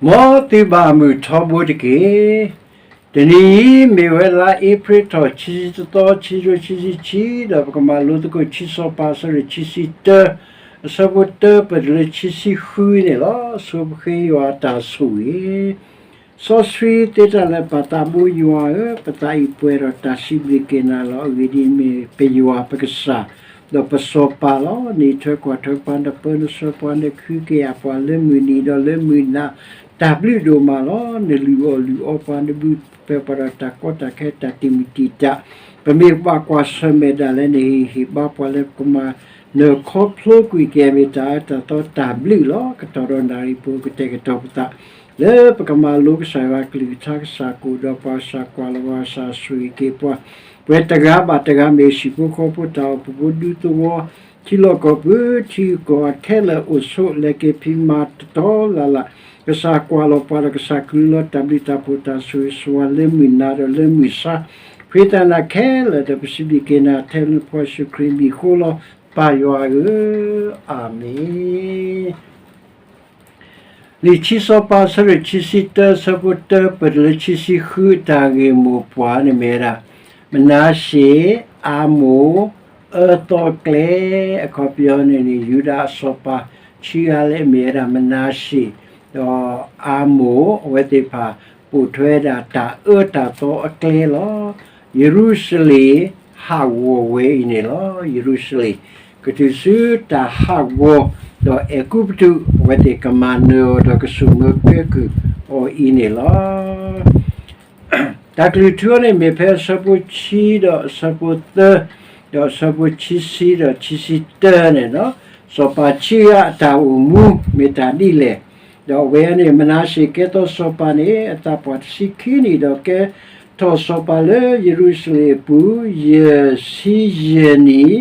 မ်သုဘၣ်မုာ်ထီဘိတက့ၢ်. တနံၤအံၤ မ့ၢ်ဝဲလါအ့ဖြ့ၣ်ထီၣ် ခံဆံတသီ ခံကထိခံဆံခံ, ဒီးပကမၤလိသကိးခံစီၤပၤအဆၢဒိၣ်ခံဆံတၢ, အဆၢဖိတၢပတုၤလၢခံဆံဃုန့ၣ်လီၤ. ဆိပဃ့ယွၤအတၢ်ဆိၣ်ဂ့ၤ စီဆှံသ့တၢ်လၢပၢ်သးဘိယွၤဧၢ, ပသးအံၤပှဲၤဒီးတၢ်စံးဘျုးက့ၤနၤလီၤ. အဂ့ၢ်ဒ်အံၤ, မ့ၢ်ပယွၤပကစၢ်, ဒီးပစီၤပၤလီၤ. နအံးထွဲကွၢ်ထွဲပှၤ, နပၢနဆှၢပှၤ, နခုကယာ်ပှၤလၢမုၢ်နံၤဒီးလၢမုၢ်နၤ, တၢ်ဘျုးဒိၣ်မးလီၤ. နလုၢ်အီၣ်လုၢ်အီပှၤ, နဘုၣ်ပၢၤပှၤဒီးတၢ်ကီတၢ်ခဲတၢ်တံာ်မုၢ်တံာ်တာ်, ပမ့ၢ်ဘၣ်ကွၢ်ဆၢၣ်မဲာ်ဒၣ်လဲာ် နဟ့ၣ်ဟ့ၣ်ဘါပှၤလၢပကမၤနၢၤခီဖျိကွံာ်က့ၤ မ့ၢ်တၢ်အၢတၢ်သီတၢ်ဘျုးလီၤ. ကတီၢ်ဒီးနၣ်ရံၣ်ပူၤ ကတဲာ်ကတီၤပသး လၢပကမၤလိကစၢ်ယွၤကလုၢ်ကထါ, ကစၢ်ကအိၣ်ဒီးပှၤ, ကစၢ်ကွၢ်လီၤပှၤ, ကစၢ်ဆိၣ်ဂ့ၤက့ၤပှၤ, ပဝဲတဂၤဘၣ်တဂၤ မ့ၢ်ဟံၣ်ဖိဃီဖိ, တၢ်အိၣ်ဖှိၣ်ဖိ, ဒူသဝီ, ထံလီၢ်ကီၢ်ပူၤ, ထံဂုၤကီၢ်ဂၤခဲလၢာ်အိၣ်ဆိး, လဲၤက့ၤဖံးမၤတတီၤလၢ်လၢ်, ကစၢ်ကွၢ်လီၤပှၤဒီး ကစၢ်ကလုၢ်လီၤတၢ်ဘျုးတၢ်ဖှိၣ်တၢ်ဆိၣ်ဂ့ၤဆိၣ်ဝါလၢမုၢ်နၤဒီးလၢမုၢ်ဆါ, ဖှံသးနၤခဲလၢာ်ဒီး ပစံးဘျုးက့ၤနၤ ထဲလၢနဖိယ့ၣ်ၡူးခရံာ်အမံၤအဃိလီၤ. ပၢ်ယွၤဧၢ, အၤမ့ၣ်. လံာ်ခံစီၤပၤ အဆၢဒိၣ်ခံဆံတၢ အဆၢဖိတၢပတုၤလၢခံဆံဃု အတၢ်ဂ့ၢ်မိၢ်ပှၢ်န့ၣ်မ့ၢ်ဝဲဒၣ် မနၤရှ့ၣ်, အၤမိၣ်, အၢသီကျဲ, အခီပညီန့ၣ်န့ၣ် ယူဒၤအစီၤပၤခံဂၤလၢအမ့ၢ်ဝဲဒၣ် မနၤရှ့ၣ်, ဒီးအၤမိၣ်, အဝဲသ့ၣ်တဖၣ်ပိာ်ထွဲဒၣ်တၢ်အၢတၢ်သီအကျဲလီၤ. ယရူၤၡလ့ၣ်ဟးဂီၤဝဲအံၤန့ၣ်လီၤ. ယရူၤၡလ့ၣ် ကတုၤဆူတၢ်ဟးဂီၤ, ဒီးအဲၤကူပတူး အဝဲသ့ၣ်ကမၤနၢၤအီၤဒီးကဆိၣ်မၢကဲကုၢ်အီၤအံၤန့ၣ်လီၤ. တၢ်ကလုၢ်ထူအီၤန့ၣ် မ့ၢ်ဖဲအဆၢဖိခံဒီးအဆၢဖိသၢ, ဒီးအဆၢဖိခံဆံဒီးခံဆံတၢန့ၣ်လီၤ. စီၤပၤခံဂၤအတၢ်အိၣ်မူမ့ၢ်တၢ်ဒ်လဲၣ်. ဒီးအဝဲန့ၣ် မနၤရှ့ၣ်ကဲထီၣ်စီၤပၤန့ၣ် အသးပှၢ်တဆံခံနံၣ်, ဒီးကဲထီၣ်စီၤပၤလၢယရူၤၡလ့ၣ်အပူၤ ယဲၢ်ဆံယဲၢ်နံၣ်လီ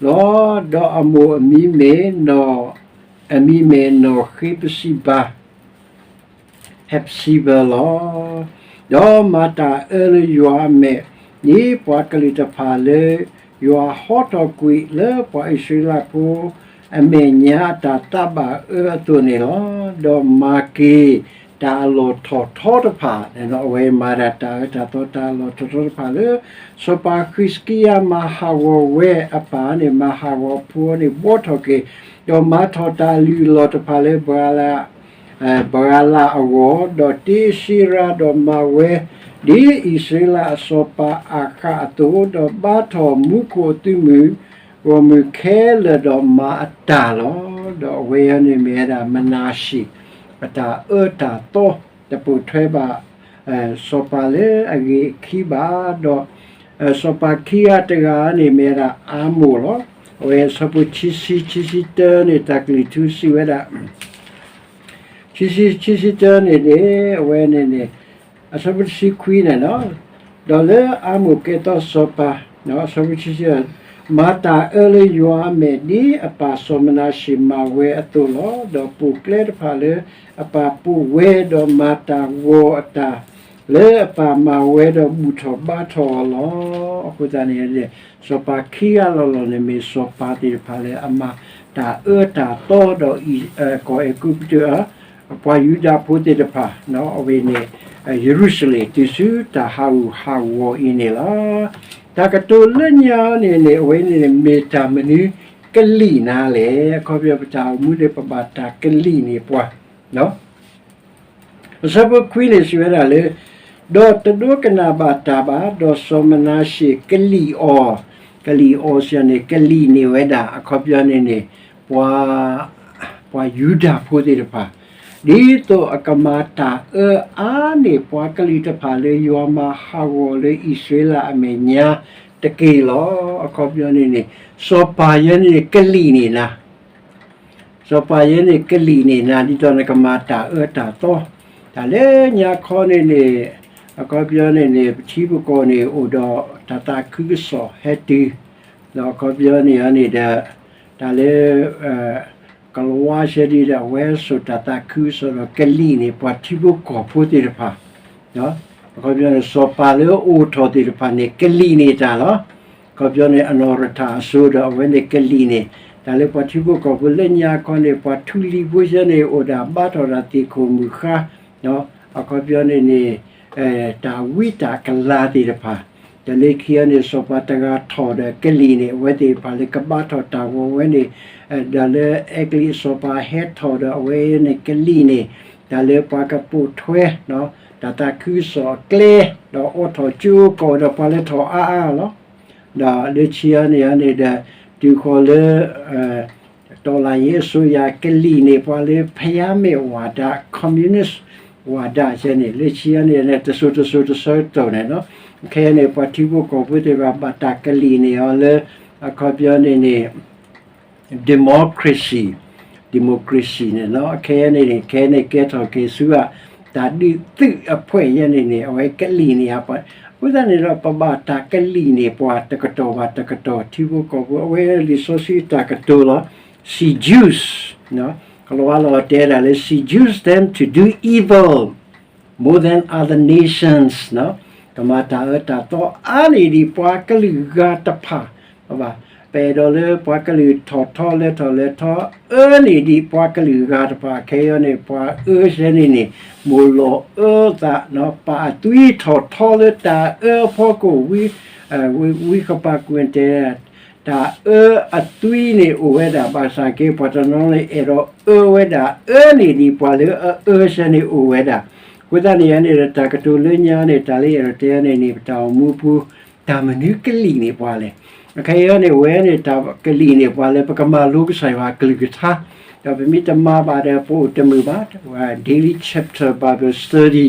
ၤ. ဒီးအမိၢ်အမံၤမ့ၢ်နီၢ်, အမံၤမ့ၢ်နီၢ်ဃ့ပစံဘၤ ဟဲပစံဘၢလီၤ. ဒီးမၤတၢ်အၢလၢယွၤအမဲာ်, ဒ်ပှၤကလုာ်တဖၣ်လၢယွၤဟီထီၣ်ကွံာ်လၢပှၤအံၣ်စရ့လးဖိအမဲာ်ညါအတၢ်သးဘၣ်အၢအသိးန့ၣ်လီၤ. ဒီးမၤက့ၤတၢ်အလီၢ်ထီၣ်ထီတဖၣ်, အဝဲမၤဒၣ်တၢ်အၢတၢ်သီတၢ်အလီၢ်ထီၣ်ထီတဖၣ်လၢ စီၤပၤဃံးစကံယၤမၤဟးဂီၤဝဲအပၢ်န့ၣ် မၤဟးဂီၤဖိန့ၣ် ဘှီထီၣ်က့ၤ, ဒီးမၤထီၣ်တၢ်လုၢ်အလီၢ်တဖၣ်လၢ ဘၤရၤလးအဂီၢ်, ဒီးတ့အ့ၡ့ရၤ, ဒီးမၤဝဲ ဒ်အံၣ်စရ့လးအစီၤပၤအၤဃးအသိး, ဒီးဘါထီၣ်မူခိၣ်အသုးမုၢ်ဂီၢ်မုၢ်ခဲလၢာ်, ဒီးမၤအတၢ်လီၤ. ဒီးအဝဲအံၤန့ၣ်မ့ၢ်ဝဲဒၣ် မနၤရှ့ၣ် အတၢ်အၢတၢ်သီ, တပိာ်ထွဲဘၣ် စီၤပၤလၢအဂ့ၤအခံဘၣ်. ဒီး စီၤပၤခံဂၤတဂၤန့ၣ်မ့ၢ်ဝဲဒၣ်အၤမိၣ်လီၤ. အဝဲအဆၢဖိခံဆံ ခံဆံတၢန့ၣ် တၢ်ကလုၢ်ထူစံးဝဲဒၣ် ခံဆံ ခံဆံတၢန့ၣ်န့ၣ် အဝဲန့ၣ်န့ၣ် အဆၢဖိတဆံခွံန့ၣ်လီၤ. ဒီးလၢအၤမိၣ်ကဲထီၣ်စီၤပၤ, အဆၢဖိခံဆံ မၤတၢ်အၢလၢယွၤအမဲာ် ဒ်အပၢ်စီၤမနၤရှ့ၣ်မၤဝဲအသိးလီၤ. ဒီးပိာ်ကျဲတဖၣ်လၢအပၢ်ပိာ်ဝဲ, ဒီးမၤတၢ်ဂီၤအတၢ်လၢအပၢ်မၤဝဲ, ဒီးဘူၣ်ထီၣ်ဘါထီၣ်အီၤလီၤ. အဃိသတးန့ၣ် စီၤပၤခံဂၤလီၤလီၤန့ၣ် မ့ၢ်စီၤပၤသ့ၣ်တဖၣ်လၢအမၤတၢ်အၢတၢ်သီဒီး ကီၢ်အဲၤကူပတူး ပှၤယူဒၤဖိသ့ၣ်တဖၣ်, အဝဲန့ၣ် ယရူၤၡလ့ၣ် တုၤဆူတၢ်ဟးဂူာ်ဟးဂီၤအံၤန့ၣ်လီၤ. တၢ်ကတိၤလၢညါန့ၣ်န့ၣ် အဝဲန့ၣ်န့ၣ် မ့ၢ်တၢ်မနုၤကလံာ်နၤလဲၣ်. အခီပညီ ပတၢ်အိၣ်မူန့ၣ် ပဘၣ်တၢ်ကလံာ်န့ၢ်ပှၤ အဆၢဖိခွံန့ၣ် စံးဝဲဒၣ်လၢ ဒီးတဒိကနၣ်ဘၣ်တၢ်ဘၣ်, ဒီးစီၤမနၤရှ့ၣ်ကလံာ်အီၤ, ကလံာ်အီၤစ့ၢ်န့ၣ် ကလံာ်န့ၢ်ဝဲဒၣ် အခီပညီန့ၣ်န့ၣ် ပှၤ ပှၤယူဒၤဖိသ့ၣ်တဖၣ်, ဒ်သိးအကမၤတၢ်အၢအါန့ၢ်ပှၤကလုာ်တဖၣ်လၢ ယွၤမၤဟးဂီၤလၢအံၣ်စရ့လးအမဲာ်ညါတက့ၢ်လီၤ. အခီပညီန့ၣ်န့ၣ် စီၤပၤယဲန့ၣ်ကလံာ်န့ၢ်နၤ စီၤပၤယဲန့ၣ်ကလံာ်န့ၢ်နၤ ဒ်သိးနကမၤတၢ်အၢတၢ်သီ, တၢ်လၢညါခီန့ၣ်န့ၣ် အခီပညီန့ၣ်န့ၣ် ပထံပကီၢ်န့ၣ် အိၣ်ဒီးတၢ်သးခုကစီၣ်ဟဲတုၤ, ဒီးအခီပညီန့ၣ်န့ၣ်ဒီး တၢ်လၢ ကလံးဝါစဲဒ်ဒီး အဝဲစိာ်တၢ်သးခုကစီၣ်ဒီးကလံာ်န့ၢ် ပှၤထံဖိကီၢ်ဖိသ့ၣ်တဖၣ်, အခီပညီန့ၣ် စီၤပၤလၢအအိၣ်ထီၣ်သ့ၣ်တဖၣ်န့ၣ် ကလံာ်န့ၢ်တၢ်လီၤ. အခီပညီန့ၣ် အနီၢ်ရထၢၣ်အစိၤဒီး အဝဲန့ၣ်ကလံာ်န့ၢ် တၢ်လၢပှၤထံဖိကီၢ်ဖိလၢညါခီန့ၣ် ပှၤထူလံၤဖိစဲန့ၣ် အိၣ်ဒၣ်ဘါထီၣ်ဒၣ်သ့ၣ်ခိၣ်မုၢ်ဃါ အခီပညီန့ၣ်န့ၣ် တၢ်ဝံတၢ်ကလၤသ့ၣ်တဖၣ်, ဒီးလၢခံအံၤန့ၣ် စီၤပၤတဂၤထီၣ်ဒီးကလံၤန့ၣ် အဝဲသ့ၣ်တဖၣ်လၢကဘါထီၣ်တၢ်ဂီၤဝဲန့ၣ်, ဒီးလၢအဲကလံးအစီၤပၤဟဲထီၣ်ဒီးအဝဲန့ၣ်ကလံၤန့ၣ် တၢ်လၢပှၤကပိာ်ထွဲ တၢ်သးခုကစီၣ်အကျဲ, ဒီးအိးထီၣ်ကၠိကီၢ်ဒီးပှၤလၢထီၣ်အါအါလီၤ. ဒီးလၢခံအံၤန့ၣ်န့ၣ်ဒီး တုၤဃီၤလၢ တော်လှန်ရေးအစိုးရ ကလံၤန့ၣ် ပှၤလၢဖယါမဲာ်ဝၤဒၣ် communist ဝါဒ ယဲန့ၣ် လၢခံအံၤန့ၣ် တစိၤတစိၤတဆၢကတီၢ်န့ၣ်လီၤ. ခဲအံၤန့ၣ် ပှၤထံဖိကီၢ်ဖိသ့ၣ်တဖၣ် ဘၣ်တၢ်ကလံၤန့ၢ်အီၤလၢ အခီပညီန့ၣ်န့ၣ် democracy, democracy န့ၣ်လီၤ. ခဲအံၤန့ၣ်န့ၣ် ခဲအံၤန့ၣ် ကဲထီၣ်က့ၤဆူအတၢ်ဒုးသုးအဖှဲးယဲန့ၣ်န့ၣ် အဝဲကလံၤန့ၢ်အပှၤ, အဃိသတးန့ၣ်ဒီး ပဘၣ်တၢ်ကလံၤန့ၢ်ပှၤတကတီၢ်ဘၣ်တကတီၢ် ထံဖိကီၢ်ဖိ အဝဲလံာ်စီဆှံတၢ်ကတိၤလီၤ. seduce, ကလီၤဝါလီၤတဲဒၣ်လၢ seduce them to do evil more than other nations, ကမၤတၢ်အၢတၢ်သီအါန့ၢ်ဒံးပှၤကလုာ်ဂၤတဖၣ်, ဘၣ်, ပအဲၣ်ဒိးလၢပှၤကလုာ်ထီၣ်ထီလၢထီၣ်လဲၤထီ အၢန့ၢ်ဒံးပှၤကလုာ်ဂၤတဖၣ် ခဲအံၤန့ၣ် ပှၤအၢယဲန့ၣ်န့ၣ် မိၢ်လီၤအၢသး ပာ်အသွံထီၣ်ထီလၢတၢ်အၢအဖီခိၣ် ဝံ, ဝံဃပာ်ကွံာ်တဲ တၢ်အၢအသွံန့ၣ်အိၣ်ဝဲဒၣ် ဘၣ်ဆၣ်က့ ပှၤတနီၤန့ၣ် အဲၣ်ဒိးအၢဝဲဒၣ် အၢန့ၢ်ဒံးပှၤလၢအအၢယဲန့ၣ်အိၣ်ဝဲဒၣ်. အဃိသတးန့ၣ်ယဲန့ၣ်ဒီး တၢ်ကတိၤလၢညါန့ၣ် တၢ်လၢအဲၣ်ဒိးတဲန့ၣ်န့ၣ် ပတၢ်အိၣ်မူပူၤ တၢ်မနုၤကလံၤန့ၢ်ပှၤလဲၣ်. ခဲအံၤန့ၣ် အဝဲန့ၣ် တၢ်ကလံၤန့ၢ်ပှၤလၢ ပကမၤလိကစၢ်ယွၤအကလုၢ်ကထါ, ဒီးပမ့ၢ်တမၤဘၣ်ဒီး ပအိၣ်တမုာ်ဘၣ်, daily chapter Bible study,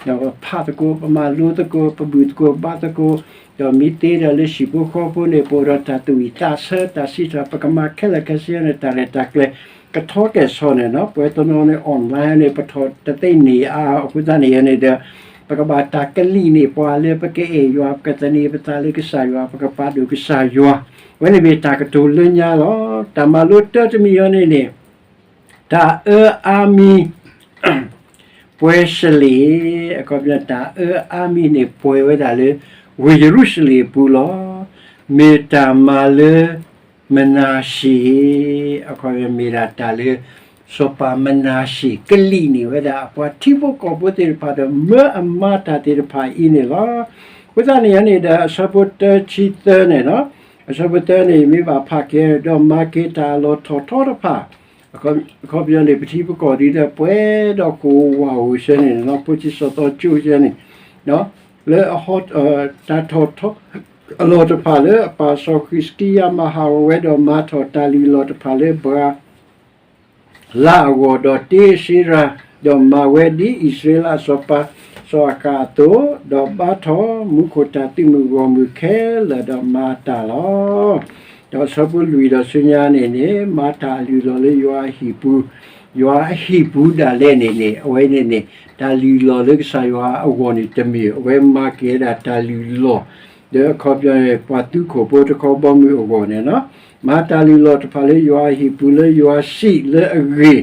ဒီးပဖးသကိး ပမၤလိသကိး ပဘူၣ်သကိးဘါသကိး, ဒီးမ့ၢ်သ့ဒီးလၢဟံၣ်ဖိဃီဖိန့ၣ် ပအိၣ်ဒီးတၢ်သူၣ်ဝံၣ်သးဆၢ တၢ်စံးထီၣ် ပကမၤခဲလၢာ်ခဲဆ့န့ၣ် တၢ်ရဲၣ်တၢ်ကျဲၤ ကထီကဲၣ်ဆိးန့ၣ်လီၤ. ပဝဲတနီၤန့ၣ် online န့ၣ် ပထီၣ်တသ့န့ၢ်အါ အဃိသတးန့ၣ်ယဲန့ၣ်ဒီး ပကဘၣ်တၢ်ကလံၤန့ၢ်ပှၤလၢ ပကအဲၣ်ယွၤ ပကသန့ၤပသးလၢကစၢ်ယွၤ ပကပာ်ဒိၣ်ကစၢ်ယွၤ, အဝဲန့ၣ်မ့ၢ်တၢ်ကတိၤလၢညါလီၤ. တၢ်မၤလိတၢတမံၤအံၤန့ၣ်န့ၣ် တၢ်အၢအါမံၤ ပှဲၤစလ့ၣ်, အခီပညီ တၢ်အၢအါမံၤန့ၣ် ပှဲၤဝဲဒၣ်လၢ ဝ့ၢ်ယရူၤၡလ့ၣ်အပူၤလီၤ. မ့ၢ်တၢ်မၤလၢ မနၤၡ့, အခီပညီ မ့ၢ်ဒၣ်တၢ်လၢ စီၤပၤမနၤၡ့ ကလံၤန့ၢ်ဝဲဒၣ် အပှၤထံဖိကီၢ်ဖိသ့ၣ်တဖၣ်ဒီး မၢအမၤတၢ်သ့ၣ်တဖၣ်အံၤန့ၣ်လီၤ. အဃိသတးန့ၣ်န့ၣ်ဒီး အဆၢဖိတၢဆံသၢန့ၣ်လီၤ. အဆၢဖိတၢန့ၣ် မ့ၢ်ဘၣ်ဖးက့ၤ ဒီးမၤက့ၤတၢ်အလီၢ်ထီၣ်ထီတဖၣ်, အခီပညီန့ၣ် ပထံပကီၢ်ဒ်ဒီး ပှဲၤဒီးကိးဝးဧိၤဆၢန့ၣ်လီၤ ဖိဆံးစီၤသီကၠိဆၢန့ၣ်, လၢ တၢ်ထီၣ်ထီအလီၢ်တဖၣ်လၢ အပၢ်စီၤဃံးစကံယၤမၤဟးဂီၤဝဲ ဒီးမၤထီၣ်တၢ်လုၢ်လီၢ်တဖၣ်လၢဘြၤ လါအဂီၢ် ဒီးတ့အ့စ့ရၤ, ဒီးမၤဝဲဒ်အံၣ်စရ့လးအစီၤပၤ စီၤအၤဃးအသိး, ဒီးဘါထီၣ်မူခိၣ်တၢ်သုးမုၢ်ဂီၢ်မုၢ်ခဲလၢာ် ဒီးမၤတၢ်လီၤ. ဒီးအဆၢဖိလွံၢ်ဒီးဆူညါန့ၣ်န့ၣ် မၤတၢ်အလုၢ်အလီၢ်လၢယွၤအဟံၣ်ပူၤ, ယွၤအဟံၣ်ပူၤဒၣ်လဲာ်န့ၣ်န့ၣ် အဝဲန့ၣ်န့ၣ် တၢ်လုၢ်လီၢ်လၢကစၢ်ယွၤအဂီၢ်န့ၣ်တမ့ၢ်, အဝဲမၤက့ၤဝဲဒၣ်တၢ်လုၢ်လီၢ် လၢအခီပညီန့ၣ် ပှၤသုးခိၣ်ဖိတခီဘီမုၢ်အဂီၢ်န့ၣ်လီၤ. မၤတၢ်လုၢ်လီၢ်တဖၣ်လၢယွၤအဟံၣ်ပူၤ လၢယွၤစံးလၢအဂ့ၢ်,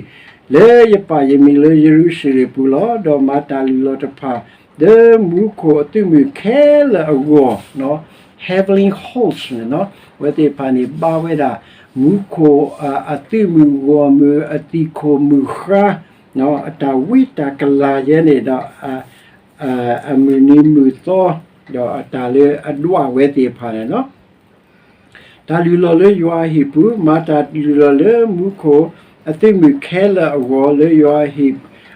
လၢယပၢ်ယမံၤလၢယရူၤၡလ့ၣ်ပူၤလီၤ. ဒီးမၤတၢ်လုၢ်လီၢ်တဖၣ် လၢမူခိၣ်အသုးမုၢ်ခဲလၢာ်အဂီၢ်, heavenly host န့ၣ်လီၤ. အဝဲသ့ၣ်တဖၣ်န့ၣ် ဘါဝဲဒၣ် မူခိၣ်အသုးမုၢ်ဂီၢ်မုၢ် အသံၣ်ခိၣ်မုၢ်ဃါ အတၢ်ဝံတၢ်ကလၤယဲန့ၣ်ဒီး အမုၢ်နံၤမုၢ်သီ ဒီးအတၢ်လၢအဒွးဝဲသ့ၣ်တဖၣ်န့ၣ်လီၤ. တၢ်လုၢ်လီၢ်လၢယွၤအဟံၣ်ပူၤ, မၤတၢ်လုၢ်လီၢ်လၢမူခိၣ်အသုးမုၢ်ခဲလၢာ်အဂီၢ် လၢယွၤအဟံၣ်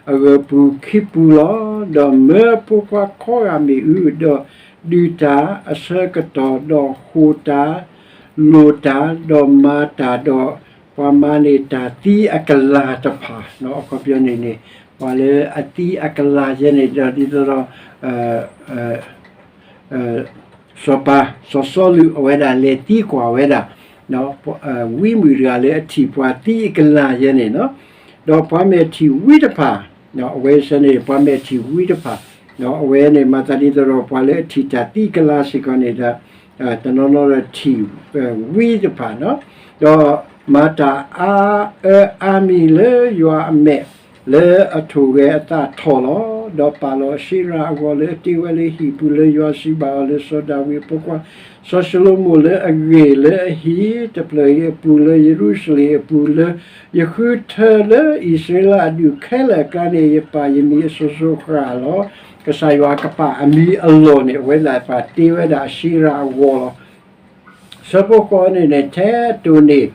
အဂၢၤပူၤခံပူၤလီၤ. ဒီးမၢဖိခွါခီဂာ်မ့ၣ်အူ, ဒီးဒုးတၢ်အဆၢကတီၢ်, ဒီးဟိးတၢ်, လိၣ်တၢ်, ဒီးမၤတၢ်, ဒီးပှၤမၤန့ၢ်တၢ်သံအကလၤတဖၣ်, အခီပညီန့ၣ်န့ၣ် ပှၤလၢအသံအကလၤယဲန့ၣ်ဒီး ဒ်သိးဒီး စီၤပၤ စီၤစီလူး အဝဲဒၣ်လဲၤသံကွၢ်ဝဲဒၣ် ဝံမုၣ်တဂၤလၢအထံၣ်ပှၤသံအကလၤယဲန့ၣ်လီၤ. ဒီးပှၤမဲာ်ထံၣ်ဝံတဖၣ်, အဝဲဆၢန့ၣ် ပှၤမဲာ်ထံၣ်ဝံတဖၣ်, အဝဲန့ၣ်မၤသးဒ်သိးဒီး ပှၤလၢအထံၣ်တၢ်သံကလၤစ့ၢ်ကီးန့ၣ်ဒီး တနီၤနီၤဒီးထံၣ်ဝံတဖၣ်, ဒီးမၤတၢ်အါအၢအါမံၤလၢယွၤအမဲာ် လၢအထိၣ်ဂဲၤအသးထီၣ်လီၤ. ဒီးပာ်လီၤအၡ့ရၤအဂီၤလၢအတ့ဝဲလၢဟံၣ်ပူၤ လၢယွၤစံးဘၣ်အီၤလၢစီၤဒၤဝံးအဖိခွါ စီၤၡလိၤမိၣ်လၢအဂ့ၢ်လၢအဟံၣ်တဖျၢၣ်အံၤအပူၤ လၢယရူၤၡလ့ၣ်အပူၤ လၢယဃုထၢလၢအံၣ်စရ့လးအဒူၣ်ခဲလၢာ်အကျါန့ၣ် ယပာ်ယမံၤအစိၤစိၤအဃၣ်လီၤ. ကစၢ်ယွၤကပာ်အမံၤအလီၢ်န့ၣ် အဝဲဒၣ်ပာ်တ့ဝဲဒၣ်အၡ့ရၤအဂီၤလီၤ. ဆၢဖိဃိးန့ၣ်န့ၣ် ထဲအတိၢ်န့ၣ်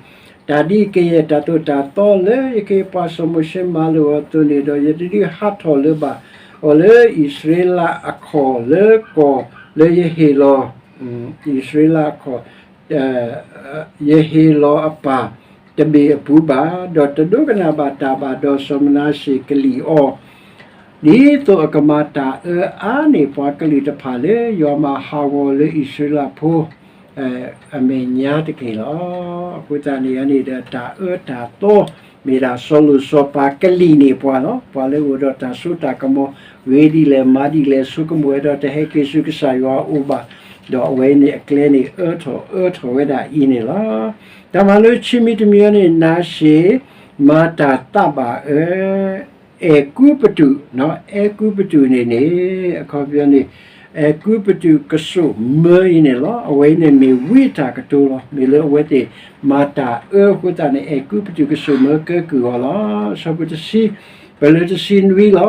တၢ်ဒ်ကယဲၢ်တၢ်သိၣ်တၢ်သီလၢယကဟ့ၣ်ပှၤစီၤမိၤၡ့မၤလိာ်အီၤအသိးန့ၣ်ဒီး ယတဒုးဟးထီၣ်လၢၤဘၣ်အီၤလၢအံၣ်စရ့လးအခီၣ်လၢကီၢ်လၢယဟ့ၣ်လီၤ အံၣ်စရ့လးအခီၣ် ယဟ့ၣ်လီၤအပၢ်တဘ့ၣ်အပူၤဘၣ်, ဒီးတဒိကနၣ်ဘၣ်တၢ်ဘၣ်, ဒီးစီၤမနၤၡ့ကလံၣ်အီၤ ဒ်သိးအကမၤတၢ်အၢအါန့ၢ်ပှၤကလုာ်တဖၣ်လၢယွၤမၤဟးဂီၤလၢအံၣ်စရ့လးဖိ အမဲာ်ညါတက့ၢ်လီၤ. အဃိသတးန့ၣ်န့ၣ်ဒီး တၢ်အၢတၢ်သီ မ့ၢ်ဒၣ်စီၤလိၤစီၤပၤကလံၣ်န့ၢ်ပှၤလီၤ. ပှၤလၢအအိၣ်ဒီးတၢ်စိတၢ်ကမီၤ ဂ့ၤဒ်လဲၣ်မၤဒ်လဲၣ် ဆိကမိၣ်ဝဲဒီးတဟဲက့ၤဆူကစၢ်ယွၤအအိၣ်ဘၣ်, ဒီးအဝဲန့ၣ်အကျဲန့ၣ် အၢထီၣ်အၢထီၣ်ဝဲဒၣ်အံၤန့ၣ်လီၤ. တၢ်မၤလိခံမံၤတမံၤအံၤန့ၣ် နၤၡ့ၣ် မၤတၢ်သးဘၣ်အၢ အဲၤကူပတူး, အဲၤကူပတူးန့ၣ်န့ၣ် အခီပညီန့ၣ် အဲၤကူပတူးကစိာ်မၢအံၤန့ၣ်လီၤ. အဝဲအံၤန့ၣ်မ့ၢ်ဝံတၢ်ကတိၤလီၤ. မ့ၢ်လၢအဝဲသ့ၣ်မၤတၢ်အၢအဃိသတးန့ၣ် အဲၤကူပတူးကစိာ်မၢကဲကုၢ်အီၤလီၤ. ဆၢဖိတဆံ ပလၢတဆံနွံလီၤ.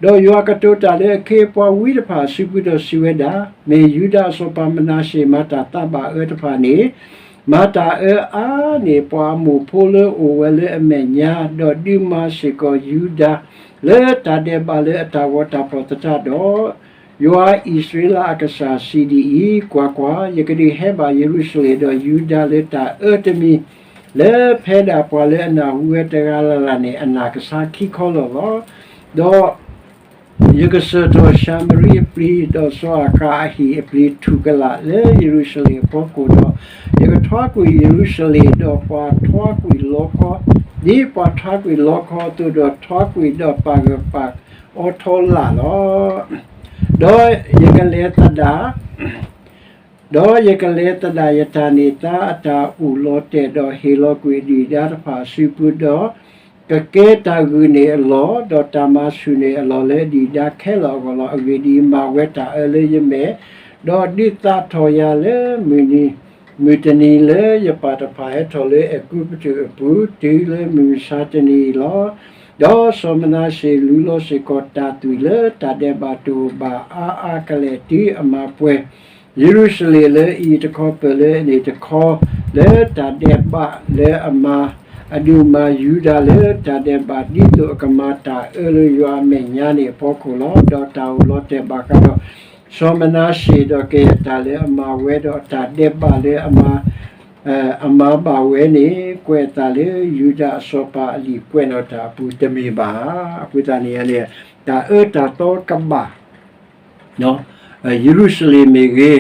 ဒီးယွၤကတိၤတၢ်လၢအခ့အပှၤဝံတဖၣ်အစုပူၤဒီးစံးဝဲဒၣ်, မ့ၢ်ယူဒၤအစီၤပၤမနၤၡ့မၤတၢ်သးဘၣ်အၢတဖၣ်န့ၣ် မၤတၢ်အၢအါန့ၢ်ပှၤအမိၢ်ဖိလၢအိၣ်ဝဲလၢအမဲာ်ညါ, ဒီးဒုးမၤစ့ၢ်ကီးယူဒၤ လၢတၢ်ဒဲးဘးလၢအတၢ်ဂီၤတၢ်ဖီၣ်သတးဒီး, ယွၤအံၣ်စရ့လးအကစၢ်စံးဒ်အံၤ, ကွၢ်ကွၢ်, ယကဒုးဟဲဘၣ်ယရူၤၡလ့ၣ်ဒီးယူဒၤလၢတၢ်အၢတမံၤ, လၢဖဲဒၣ်ပှၤလၢအနၢ်ဟူဝဲတဂၤလၢ်လၢ်န့ၣ် အနၢ်ကဆါခံခီလီၢ်လီၤ. ဒီး ယကစၢၢ်ထီၣ်ၡၤမရံအပျံၤ, ဒီးစီၤအၤဃးအဟံၣ်အပျံၤထူၣ်ကလာ်လၢယရူၤၡလ့ၣ်အဖီခိၣ်ဒီး, ယကထွါကွံာ်ယရူၤၡလ့ၣ်ဒီးပှၤထွါကွံာ်လီခီ, ဒ်ပှၤထွါကွံာ်လီခီအသိးဒီးထွါကွံာ်ဒီးပာ်ဂၢၢ်ပာ်အီထီလာ်လီၤ. ဒီးယကလဲၤသဒၣ် ဒီးယကလဲၤသဒၣ်ယတၢ်န့ၢ်သါအတၢ်အိၣ်လီၤတဲာ်, ဒီးဟ့ၣ်လီၤကွံာ်အဒုၣ်အဒါတဖၣ်အစုပူၤ, ဒီးကကဲတၢ်ဂုာ်န့ၢ်အလီၢ်, ဒီးတၢ်မၤဆူၣ်န့ၢ်အလီၢ်လၢအဒုၣ်အဒါခဲလၢာ်အဂီၢ်လီၤ. အဂ့ၢ်ဒ်အံၤ, မၤဝဲတၢ်အၢလၢယမဲာ်, ဒီးဒုးသးထီၣ်ယၤလၢ မုၢ်တနံၤလၢယပၢ်တဖၣ်ဟဲထီၣ်လၢအဲၤကူပတူးအပူၤ, တုၤလၢမုၢ်မဆါတနံၤအံၤလီၤ. ဒီးစီၤမနၤၡ့လူလီၤစ့ၢ်ကီးတၢ်သွံၣ်လၢတၢ်ဒဲးဘးတအိၣ်ဘၣ်အါအါကလဲာ် တုၤအမၤပှဲၤ ယရူၤၡလ့ၣ်လၢအအံၤတခီပၢၢ်လၢအန့ၣ်တခီ, လၢတၢ်ဒဲးဘးလၢအမၤ, အဒုးမၤယူဒၤလၢတၢ်ဒဲးဘး ဒ်သိးအကမၤတၢ်အၢလၢယွၤအမဲာ်ညါန့ၣ်အဖီခိၣ်လီၤ. ဒီးတၢ်အိၣ်လီၤတဲာ်ဘၣ်ဃးဒီး စီၤမနၤၡ့ဒီးကယဲၢ်တၢ်လၢအမၤဝဲဒီးတၢ်ဒဲးဘးလၢအမၤ အမၤဘၣ်ဝဲန့ၣ် ကွဲးအသးလၢယူဒၤအစီၤပၤအလံာ်ကွဲးနီၣ်တၢ်အပူၤတမ့ၢ်ဘၣ်. အဃိသတးန့ၣ်န့ၣ် တၢ်အၢတၢ်သီကဘၣ် ယရူၤၡလ့ၣ်မ့ၢ်ဂ့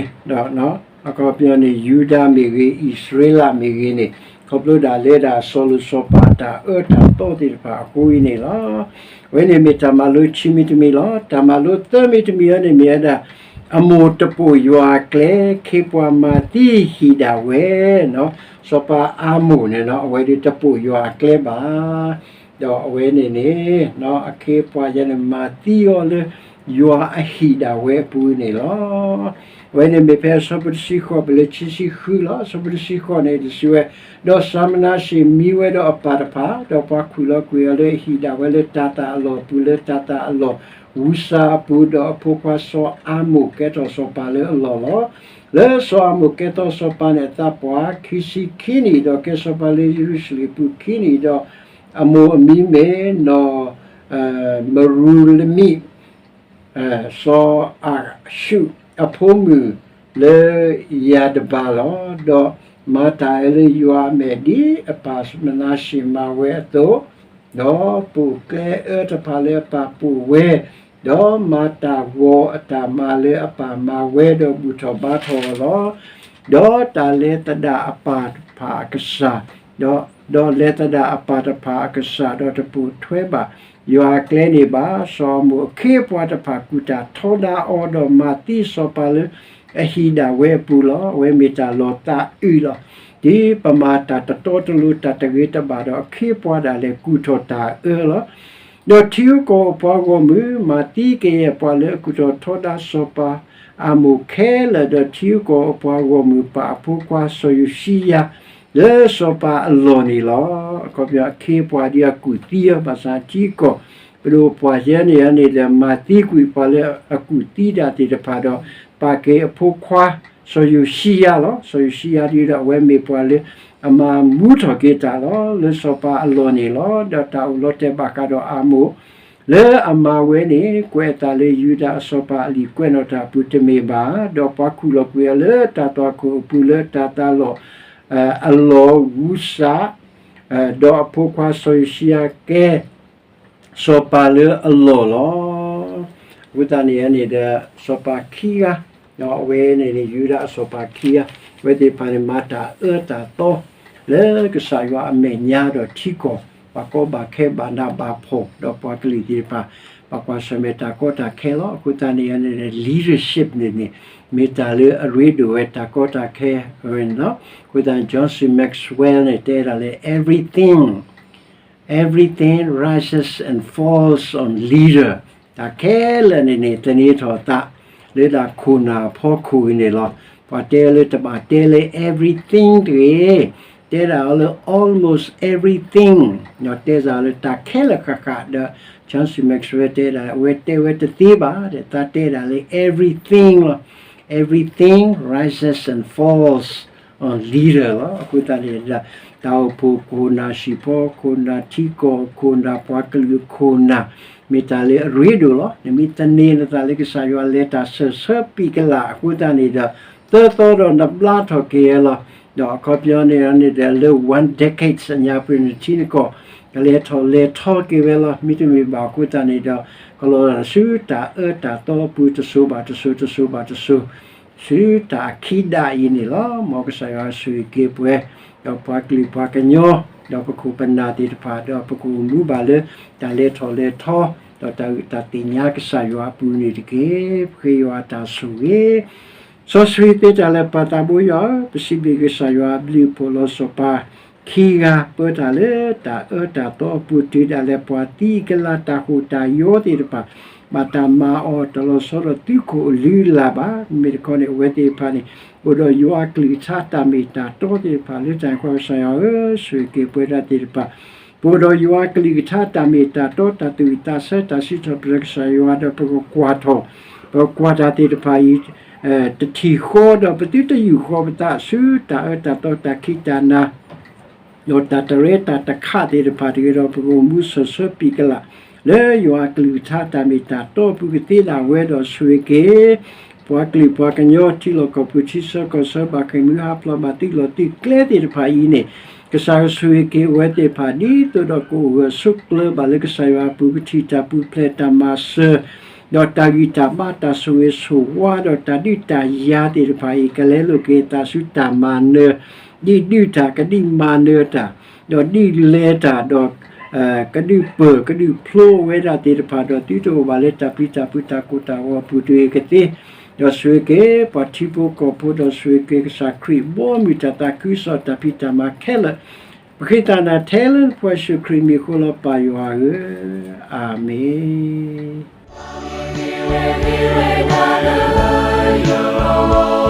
ၤ, အခီပညီန့ၣ် ယူဒၤမ့ၢ်ဂ့ၤ, အံၣ်စရ့လးမ့ၢ်ဂ့ၤန့ၣ် ခီဖျိဒၣ်လဲၤဒၣ်စီၤလိၤစီၤပၤအတၢ်အၢတၢ်သီသ့ၣ်တဖၣ်အဃိအံၤန့ၣ်လီၤ. အဝဲန့ၣ်မ့ၢ်တၢ်မၤလိခံမံၤတမံၤလီၤ. တၢ်မၤလိသၢမံၤတမံၤအံၤန့ၣ်မ့ၢ်ဝဲဒၣ် အမိၢ်တပိာ်ယွၤအကျဲ ခ့ပှၤမၤသံဟံၣ်ဒၣ်ဝဲ, စီၤပၤအၤမိၣ်န့ၣ် အဝဲဒၣ်တပိာ်ယွၤအကျဲဘၣ်. ဒီးအဝဲန့ၣ်န့ၣ် အခ့အပှၤယၤန့ၣ် မၤသံအီၤလၢယွၤအဟံၣ်ဒၣ်ဝဲအပူၤန့ၣ်လီၤ. အဝဲန့ၣ်မ့ၢ်ဖဲအဆၢဖိတဆံဃိး ပလၢခံဆံဃုလီၤ. အဆၢဖိတဆံဃိးန့ၣ် တၢ်စံးဝဲ, ဒီးစီၤမနၤၡ့မံဝဲဒီးအပၢ်တဖၣ်, ဒီးပှၤခူၣ်လီၤကွံာ်အီၤလၢအဟံၣ်ဒၣ်ဝဲလၢတၤသၣ်အလီၢ်အပူၤ, လၢတၤသၣ်အလီၢ်ဝံစၤအပူၤ, ဒီးအဖိခွါစီၤအၤမိၣ်ကဲထီၣ်စီၤပၤလၢအလီၢ်လီၤ. လၢစီၤအၤမိၣ်ကဲထီၣ်စီၤပၤန့ၣ် အသးပှၢ်ခံဆံခံနံၣ်, ဒီးကဲစီၤပၤလၢယရူၤၡလ့ၣ်အပူၤခံနံၣ်, ဒီးအမိၢ်အမံၤမ့ၢ်နီၢ်မရူၤလမံၣ် စီၤအၤၡူၣ် အဖိမုၣ်လၢယၤတဘးလီၤ. ဒီးမၤတၢ်အၢလၢယွၤအမဲာ် ဒ်အပၢ်မနၤၡ့မၤဝဲအသိး, ဒီးပိာ်ကျဲအၢတဖၣ်လၢအပၢ်ပိာ်ဝဲ, ဒီးမၤတၢ်ဂီၤအတၢ်မၤလၢအပၢ်မၤဝဲ, ဒီးဘူၣ်ထီၣ်ဘါထီၣ်အီၤလီၤ. ဒီးတၢ်လဲၤသဒၣ်အပၢ်တဖၣ်အကစၢ်, ဒီး, ဒီးလဲၤသဒၣ်အပၢ်တဖၣ်အကစၢ်, ဒီးတပိာ်ထွဲဘၣ်ယွၤအကျဲန့ၣ်ဘၣ်. စီၤအၤမိၣ်အခ့အပှၤတဖၣ် ကူၣ်တၢ်ထီဒါအီၤ, ဒီးမၤသံစီၤပၤလၢအဟံၣ်ဒၣ်ဝဲအပူၤလီၤ. အဝဲမ့ၢ်တၢ်လီၤသးအုးလီၤ. ဒ်ပမၤတၢ်တတီတလိၤ တၢ်တဂ့ၤတဘၣ်ဒီး အခ့အပှၤဒၣ်လဲာ်ကူၣ်ထီၣ်တၢ်အၢလီၤ. ဒီးထံဂုၤကီၢ်ဂၤအပှၤဂီၢ်မုၢ် မၤသံကယဲၢ်ပှၤလၢအကူၣ်ထီၣ်ထီဒါစီၤပၤအၤမိၣ်ခဲလၢာ်, ဒီးထံဂုၤကီၢ်ဂၤအပှၤဂီၢ်မုၢ် ပာ်အဖိခွါစီၤယိၤၡံယၤ လၢစီၤပၤအလီၢ်န့ၣ်လီၤ. အခီပညီအခ့အပှၤဒ်အကူၣ်သံအီၤ ဘၣ်ဆၣ်ထံဂုၤကီၢ်ဂၤ ပဒိၣ်ပှၢ်ယဲန့ၣ်န့ၣ်ဒီး မၤသံကွံာ်ပှၤလၢအကူၣ်သံတၢ်သ့ၣ်တဖၣ်ဒီး ပာ်က့ၤအဖိခွါ စီၤယိၤၡံယၤလီၤ. စီၤယိၤၡံယၤဒ်ဒီး အဝဲမ့ၢ်ပှၤလၢအမၤမူထီၣ်က့ၤတၢ်လီၤ လၢစီၤပၤအလီၢ်န့ၣ်လီၤ. ဒီးတၢ်အိၣ်လီၤတဲာ်ဘၣ်ဃးဒီးအၤမိၣ် လၢအမၤဝဲန့ၣ် ကွဲးအသးလၢယူဒၤအစီၤပၤအလံာ်ကွဲးနီၣ်တၢ်အပူၤတမ့ၢ်ဘၣ်, ဒီးပှၤခူၣ်လီၤကွံာ်အီၤလၢတၢ်သွၣ်ခိၣ်အပူၤ လၢတၢ်သးလီၢ် အလီၢ်ဝူစး, ဒီးအဖိခွါစီၤယိၤၡံယၤကဲ စီၤပၤလၢအလီၢ်လီၤ. အဃိသတးန့ၣ်န့ၣ်ဒီး စီၤပၤခံဂၤ, ဒီးအဝဲန့ၣ်န့ၣ် ယူဒၤအစီၤပၤခံဂၤ, အဝဲသ့ၣ်တဖၣ်န့ၣ် မၤတၢ်အၢတၢ်သီ လၢကစၢ်ယွၤအမဲာ်ညါဒီးထံကီၢ် ဘၣ်ကီဘၣ်ခဲဘၣ်နးဘၣ်ဖှီၣ် ဒီးပှၤကလုာ်သ့ၣ်တဖၣ် ဘၣ်ကွၢ်ဆၢၣ်မဲာ်တၢ်ကီတၢ်ခဲလီၤ. အဃိသတးန့ၣ်န့ၣ် leadership န့ၣ်န့ၣ် မ့ၢ်တၢ်လၢအရ့ဒိၣ်ဝဲတၢ်ကီတၢ်ခဲန့ၣ်လီၤ. အဃိသတးန့ၣ် John C Maxwell န့ၣ် တဲဒၣ်လၢ everything everything rises and falls on leader. တၢ်ခဲလၢာ်န့ၣ်န့ၣ် သန့ၤထီၣ်အသး လၢဒၣ်ခိၣ်နၢ်အဖီခိၣ်အံၤန့ၣ်လီၤ. ပှၤတဲလၢတဘၣ်တဲလၢ everything တဂ့ၤ, တဲဒၣ်အီၤလၢ almost everything, ဒီးတဲစ့ၢ်လၢတၢ်ခဲလၢာ်ဃၣ်ဃၣ်ဒီး John C Maxwell တဲဒၣ် အဝဲတဲဝဲတသ့ဘၣ်, တၢ်တဲဒၣ်လၢ everything လီၤ. Everything rises and falls on leader လီၤ. အဃိသတးန့ၣ် တၢ်အိၣ်ဖှိၣ်ခိၣ်နၢ် ဟံၣ်ဖိခိၣ်နၢ် ထံကီၢ်ခိၣ်နၢ် ပှၤကလုာ်ခိၣ်နၢ် မ့ၢ်တၢ်လၢအရ့ဒိၣ်လီၤ. နမ့ၢ်သန့ၤနသးလၢကစၢ်ယွၤလဲၤတၢ်စၢၢ်ဆၢပံာ်ကလၢ်အဃိသတးန့ၣ်ဒီး သၢသီဒီးနဘျါထီၣ်က့ၤဝဲလီၤ. ဒီးအခီပညီန့ၣ်န့ၣ်ဒီး လၢ one decade အညါပူၤန့ၣ် ထံနကီၢ် ကလဲၤထီၣ်လဲၤထီက့ၤဝဲလီၤ. မ့တမ့ၢ်ဘၣ်အဃိသတးန့ၣ်ဒီး ကလီၤဆူတၢ်အၢတၢ်သီအပူၤ တစိၤဘၣ်တစိၤ တစိၤဘၣ်တစိၤ ဆူတၢ်အခံဒၣ်အံၤန့ၣ်လီၤ. မ်ကစၢ်ယွၤဆိၣ်ဂ့ၤက့ၤပှၤ ဒီးပှၤကလုာ်ပှၤကညီ ဒီးပခိၣ်ပနၢ်သ့ၣ်တဖၣ် ဒီးပကအိၣ်မူဘၣ်လၢ တၢ်လဲၤထီၣ်လဲၤထီ ဒီးတၢ်အုၣ်တၢ်သ့ၣ်ညါကစၢ်ယွၤအပူၤန့ၣ်တက့ၢ်. ပဃ့ယွၤအတၢ်ဆိၣ်ဂ့ၤ စီဆှံသ့တၢ်လၢပၢ်သးဘိယွၤဧၢ, ပစံးဘျုးက့ၤကစၢ်ယွၤအဘျုးအဖှိၣ်လီၤ. စီၤပၤခံဂၤ ပၢတၢ်လၢတၢ်အၢတၢ်သီအပူၤ တုၤဒၣ်လဲာ်ပှၤသံကလၤ တၢ်ဟူးတၢ်ယီၤသ့ၣ်တဖၣ် ဘၣ်တၢ်မၤအီၤတလီၤဆီဒီးသုးခိၣ်အလုၢ်အလၢ်ဘၣ်. မ့မ့ၢ်တခီန့ၣ် အဝဲသ့ၣ်တဖၣ်န့ၣ် အိၣ်ဒီးယွၤအကလုၢ်ကထါတၢ်မ့ၢ်တၢ်တီသ့ၣ်တဖၣ် လၢတၢ်န့ၣ်အဃိ ကစၢ်ယွၤဧၢ, ဆိၣ်ဂ့ၤက့ၤပဝဲဒၣ်သ့ၣ်တဖၣ် ပအိၣ်ဒီးယွၤအကလုၢ်ကထါတၢ်မ့ၢ်တၢ်တီ တၢ်သူၣ်ဝံၣ်သးဆၢ တၢ်စံးထီၣ်ပတြၢၤကစၢ်ယွၤ ဒီးပကကွၢ်ထီၣ် ပကကွၢ်တၢ်သ့ၣ်တဖၣ်အံၤ တထံၣ်ဃီ ဒီးပသုတယူာ်ဃီပသးဆူတၢ်အၢတၢ်သီ တၢ်ခံးတၢ်နၤ ဒီးတၢ်တရဲတၢ်တခးသ့ၣ်တဖၣ်တဂ့ၤဒီး ပကအိၣ်မူစၢၤဆၢပံာ်ကလး လၢယွၤအကလုၢ်ကထါတၢ်မ့ၢ်တၢ်တီအပူၤကသ့ဒၣ်ဝဲဒီး ဆိၣ်ဂ့ၤက့ၤ ပှၤကလုာ်ပှၤကညီ ထံလီၢ်ကီၢ်ပူၤ ထံဆၢကီၢ်ဆၢ ဘၣ်ဃ့ၢ်မှံဟးဖျိး ဘၣ်သုးလီၢ်သုးကျဲသ့ၣ်တဖၣ်အံၤန့ၣ် ကစၢ်ယွၤဆိၣ်ဂ့ၤက့ၤအဝဲသ့ၣ်တဖၣ် ဒ်သိးဒီးကအိၣ်ဂၢၢ်ဆိးကျၢၤဘၣ်လၢကစၢ်ယွၤအပူၤ ကထံၣ်တၢ်ပူၤဖျဲးတၢ်မၤစၢၤ ဒီးတၢ်ဂံၢ်တၢ်ဘါ တၢ်ဆိၣ်ဂ့ၤဆိၣ်ဝါ ဒီးတၢ်ဒုးတၢ်ယၤသ့ၣ်တဖၣ်အံၤ ကလဲလိာ်က့ၤအသးဆူတၢ်မၤနၢၤ ဒ်ဒုးတၢ် ကဒုးမၤနၢၤတၢ် ဒီးဒုးလဲၤတၢ် ဒီး ကဒုးပၢၢ် ကဒုးဖျိဝဲဒၣ်သ့ၣ်တဖၣ် ဒီးသုတအိၣ်ဘၣ်လၢတၢ်ပျံၤတၢ်ဖုး တၢ်ကိၢ်တၢ်ဂီၤအပူၤတဂ့ၤကသ့ ဒီးဆိၣ်ဂ့ၤက့ၤပှၤထံဖိကီၢ်ဖိ ဒီးဆိၣ်ဂ့ၤက့ၤကစၢ်ခရံာ် ဘီမုၢ်တၢ်သးခုကစီၣ် တၢ်ဖံးတၢ်မၤခဲလၢာ် ပဃ့တၢ်နၤထဲလၢနဖိယ့ၣ်ၡူးခရံာ်အမံၤအဃိလီၤ ပၢ်ယွၤဧၢ, အၤမ့ၣ်.